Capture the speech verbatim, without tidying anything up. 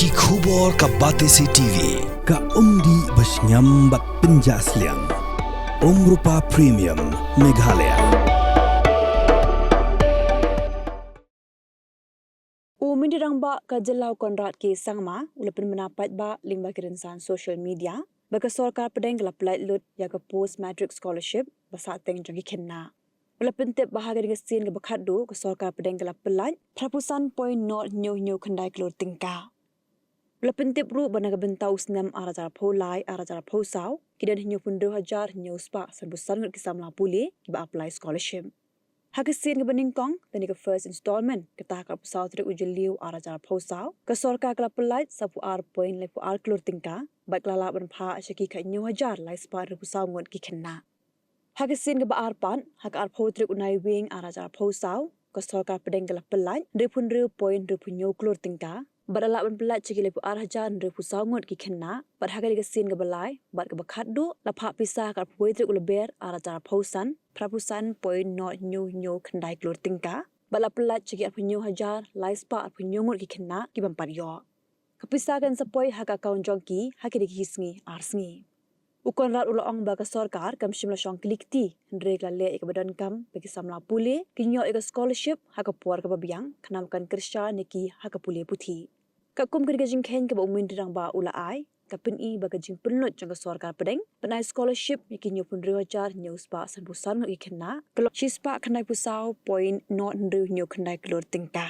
Ki khubor ka Batesi T V, ka umdih ba shngiam bad pynjah sliang. Umrupa Premium, Meghalaya. U Myntri Rangbah ka jylla u Conrad K Sangma u la pynbna paidbah lyngba ki rynsan social media ba ka sorkar pdeng ka la pyllait lut ïa ka post matric scholarship ba sahteng jong ki khynnah. U la pyntip ba ha kane ka sien kaba khatduh ka sorkar pdeng ka la pyllait phra phew san point nod hynñiew hynñiew khyndai klur tyngka. U la pyntip ruh ba na ka bynta u snem ar hajar arphew lai ar hajar arphew saw ki don hynñiew phew hynriew hajar hynñiew spah san phew san ngut ki samla pule kiba apply scholarship. Ha ka sien kaba nyngkong, kane ka first installment, kata ha ka arphew saw tarik u Jylliew ar hajar arphew saw, ka sorkar ka la pyllait sawphew ar point laiphew ar klur tyngka bad ka la lah ban phah sha ki khathynñiew hajar lai spah hynriewphew saw ngut ki khynnah. Ha ka sien kaba ar pat, ha ka arphew tarik u Naiwieng ar hajar arphew saw, ka sorkar pdeng ka la pyllait hynriewphew hynriew point hynriewphew hynñiew klur tyngka bad la lah ban pyllait sha ki laiphew ar hajar hynriewphew saw ngut ki khynnah. Bad ha kane ka sien kaba lai bad kaba khatduh la phah pisa ha ka arphew wei tarik u Lber ar hajar arphew san, phra phew san point nod hynñiew hynñiew khyndai klur tyngka bad la pyllait sha ki arphew hynñiew hajar lai spah arphew hynñiew ngut ki khynnah ki bym pat ïoh. Ka pisa kan sa poi ha ka account jong ki ha kine ki sngi ar sngi. U Conrad u la ong ba ka sorkar kam shym la shong kli kti, hynrei ka la leh ïa kaba donkam ba ki samla pule kin ïoh ïa ka scholarship ha ka por kaba biang, khnang ba kan kyrshan ïa ki ha ka pule puthi. Katkum kane ka jingkheiñ kaba u Myntri Rangbah u la ai, ka pyni ba ka jingpynlut jong ka sorkar pdeng ban ai scholarship ïa ki hynñiew phew hynriew hajar hynñiew spah san phew san ngut ki khynnah ka long shispah khyndaiphew saw point nod hynriew hynñiew khyndai klur tyngka.